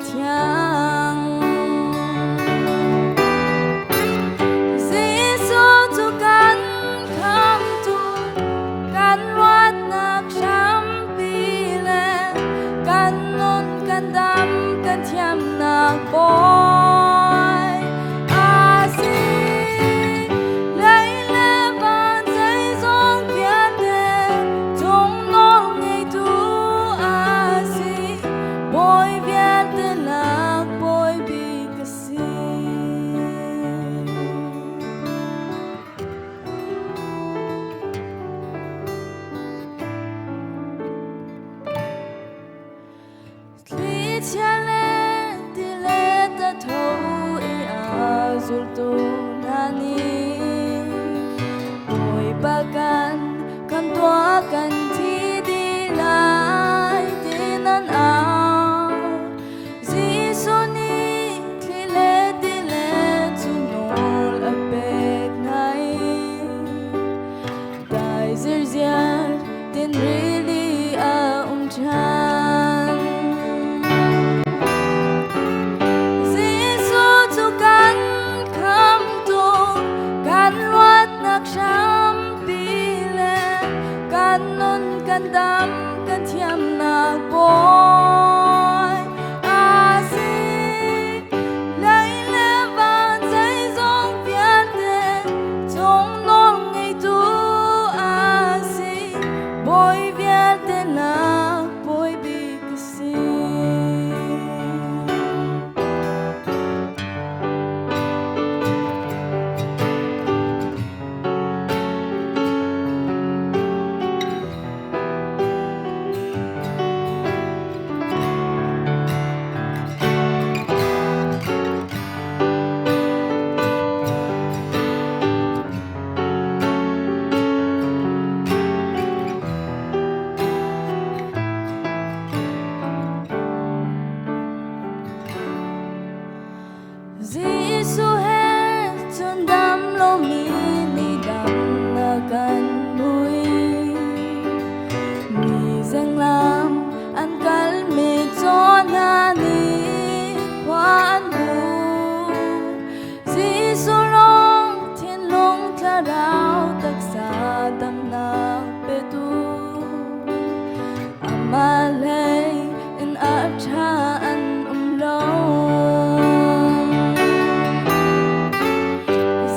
Thiang. Jesuh cu kan khamtu, kan luatnak hrampi le kan nun kan dam kan thiamnak Bawi a si. Lei le van zeizong vialte cung nawl ngeitu a si. Bawi vialte lak bawi bik a si. Thlichia le tilet a tho i a zultu hna nih Bawipa kan kan tuah kan thi dih lai ti nan au. Jesuh nih thli le tilet cu nawl a pek hna i dai zirziar tin rili a um ṭhan. Jesuh cu kan khamtu, kan luatnak hrampi le kan nun kan dam kan thiamnak Bawi a si. Lei le van zeizong vialte cung nawl ngeitu a si. Bawi vialte lak bawi bik a si. Jesuh he cun dam lomi nih dam na kan mui. Mi zenglam an kalmi caw hna nih khua an hmu. Jesuh lawng thinlung thlarau taksa damnak petu. Amah hlei in a ṭha an um lo.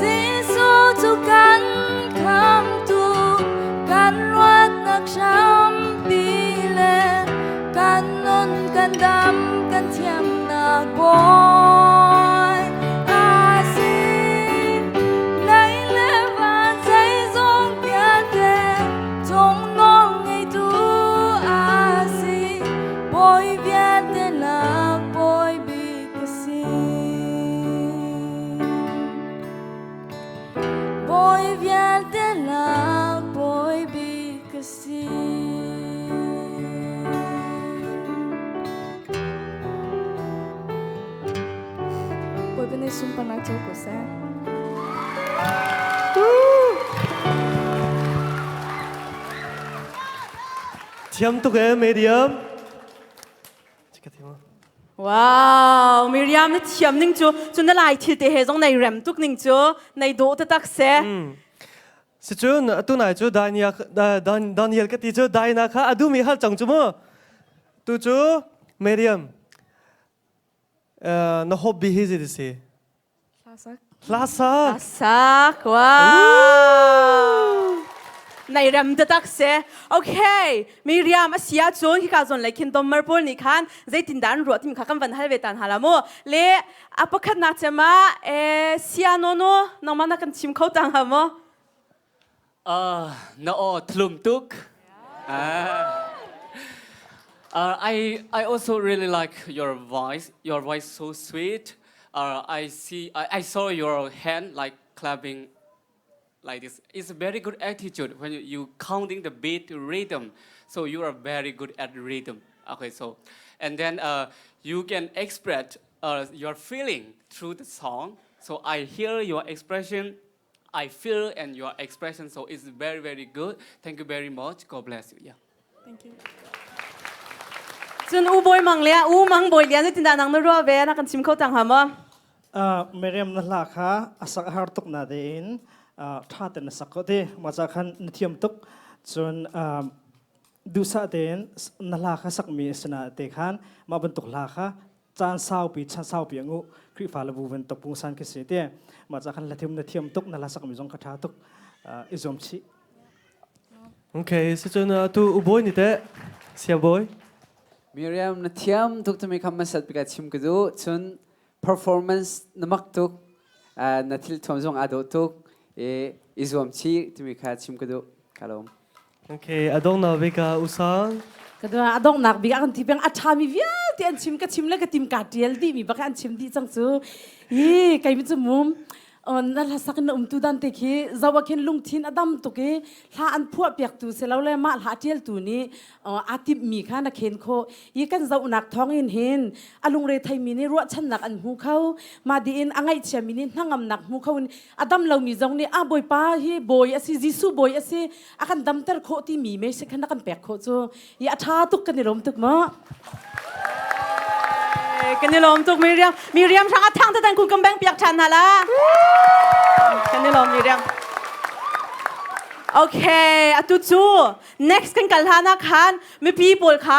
Jesuh cu kan khamtu, kan luatnak hrampi le kan nun kan dam kan thiamnak Bawi a si. Lei le van zeizong vialte cung nawl ngeitu a si. Bawi vialte lak bawi bik a si. Bawi vialte lak bawi bik a si. Bawipa nih sunparnak co ko seh. Thiam tuk e Miriam. Wow, Miriam na thiam ning cu cu na lai thil te he zong nei rem tuk ning cu nei dawh taktak se. Sicun tunai cu Daniel Daniel ka ti cu Diana kha a duhmi hal cang cu mu. Tu cu Miriam na hobby hi zei si? Hlasak. Hlasak. Hlasak. Wow. Nei rem taktak si. Okay, Miriam a si ahcun hika zawn lei khin Dommer pawl nih khan zeitindah an ruah timi kha kan van hal ve tan hala mu. Le a pakhatnak cem ah eh sia no no nangmah na kan chim kho tang ha maw? Na aw thlum tuk. I also really like your voice. Your voice so sweet. I see. I saw your hand like clapping like this. It's a very good attitude when you counting the beat rhythm. So you are very good at rhythm. Okay, so and then you can express your feeling through the song. So I hear your expression I feel and your expression, so it's very, very good. Thank you very much. God bless you. Yeah. Thank you. Cun U Bawi Mang le U Mang Bawi Lian zeitindah nang na ruah ve na kan chim kho tang ha maw? Miriam na hla kha a sak har tuk na tein tha ten na sak ko ti ma cha khan na thiam tuk cun duhsah tein na hla kha sakmi asina te khan mah bantuk hla kha caan saupi chan saupi angu Khrihfa le bu bantuk pungsan khi si te mah ca khan la thiam na thiam tuk na hla sakmi zong kha tha tuk i zuam chih. Okay, si cun atu u bawi ni teh sia bawi. Miriam na thiam tuk tumi kha masat bika chim ka du cun performance na mak tuk na thil thuam zong aa dawh tuk i i zuam chih timi kha chim ka duh ka lawm. Okay, adong na bika usang. Ka dua adong nak bik an ti peng a tha mi vialte an chim ka chim le ka tim ka tial di mi bak an chim di cang cu hi kai mi chu mum na hlasak na umtu dan te khi zo ah khin lungthin a dam tuk i hla an phuah piaktu si lo le mah hla ṭialtu nih aa timhmi kha na khen khawh i kan zohnak thawng in hin a lungre theimi nih ruahchannak an hmu kho mah diin a ngaihchiami nih hnangamnak hmu kho in a dam lomi zong nih a bawipa hi bawi a si Jesuh bawi a si a kan damter khawh timi message khan a kan pek khawh cu i a ṭha tuk kan i lawm tuk maw. Kan i lawm tuk Miriam. Miriam hrang a thang tatan kun kan beng piak ṭhan hna la. Kan i lawm Miriam. Okay, atu cu next kan kal hlan ah khan mipi pawl kha.